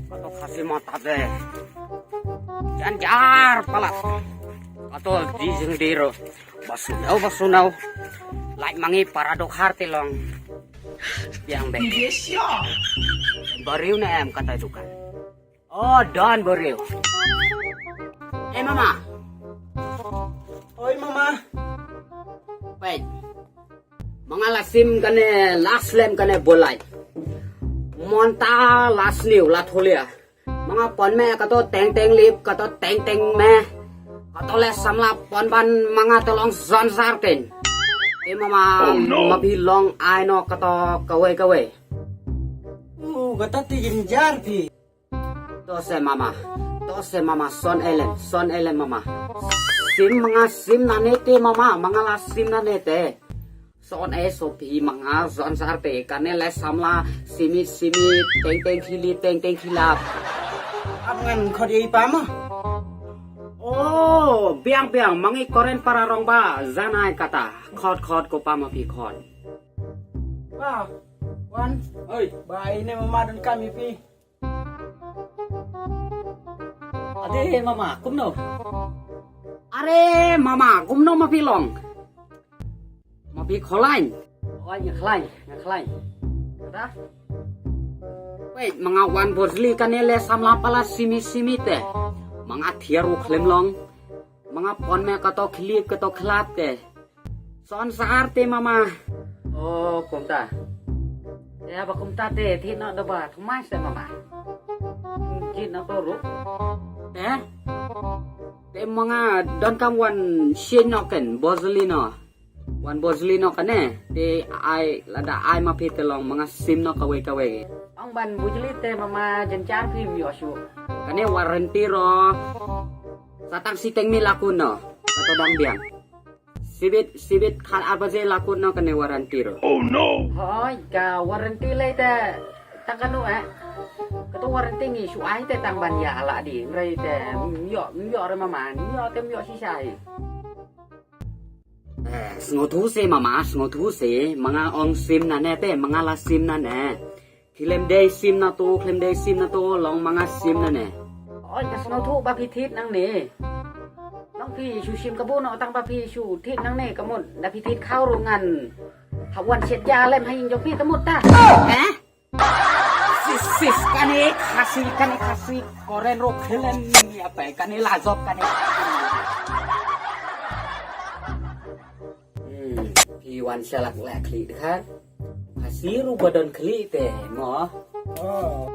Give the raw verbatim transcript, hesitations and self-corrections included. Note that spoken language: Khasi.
Kato Khasi mata de. Jan jar palat. Kato di jing diro. Basunau, basunau. Lai mangi para dokhar te long. Yang be. Bariu ne em kata dukan. Oh, don bariu. Eh, mama. Oi, mama. Wait. Manga la sim kane la slem kane bolai. Monta la sniu la tholia. Manga pon me kato teng teng lip kato teng teng me. Kato le samla pon ban manga to long zon sar ken. Te mama. Oh, no. Ma phi long ai no kato kawei kawei. Uh, kata ti jin jar phi. To se mama. To se mama son elem, son elem mama. Sim manga sim na ne te mama, manga la sim na ne te. Son e so phi manga zon sar te kane le samla simi simi teng teng khili teng teng khilap. Ap ngan khot ei pa ma. Oh, biang biang mangi koren para rong ba janai kata. Khot khot ko pa ma phi khot. Ba, wan. Oi. Ba ine mama don kam i phi. Ade mama, kumno? Are mama, kumno ma phi long? Ma phi kholain? Oi, nga khlain, nga khlain. Kata? Wait, manga wan bojli kane le samla pala simi simi te. Manga thiar u khlem long. Manga pon me kato khliep kato khlat te. Son sar te mama. Oh, kumta. Ya ba kumta te, thi no da ba, thumai se mama. Jin no to ru. Eh? Te manga don kam wan shin no ken, bojli no. Wan bojli no kane. Te ai lada ai ma phi te long manga sim no kawei kawei. Ong ban bojli te mama jen char phi mi osu. Kane warranty ro. Satang siteng mi lakun no. Kato dang biang. Sibit, sibit khat ar baje lakun no kane warranty ro. Oh no. Hoi, ka warranty lei te. Tang kanu eh. Kato warranty ngi shu ai te tang ban ya la di. Rei te myo, myo re mama, myo te myo shisha hi. Eh, sngothu se mama, sngothu se, manga ong sim na ne te, manga la sim na ne. Khlem dei sim na to, khlem dei sim na to, long manga sim na ne. Oi, ka sngewthuh ba phi thied nangne. Long phi shu shim ka bun o tang ba phi shu thied nangne ka mut da phi thied khaw ruh ngan. Ha wan shet ja lem ha ïing jong phi ta mut ta. Eh? Sis, sis, kane Khasi, kane Khasi, koren ruh khlem ni apa, kane la jop kane. Hmm, phi wan shalak leh khlieh dkhar. Khasi ruh ba don khlieh te, mo. Oh.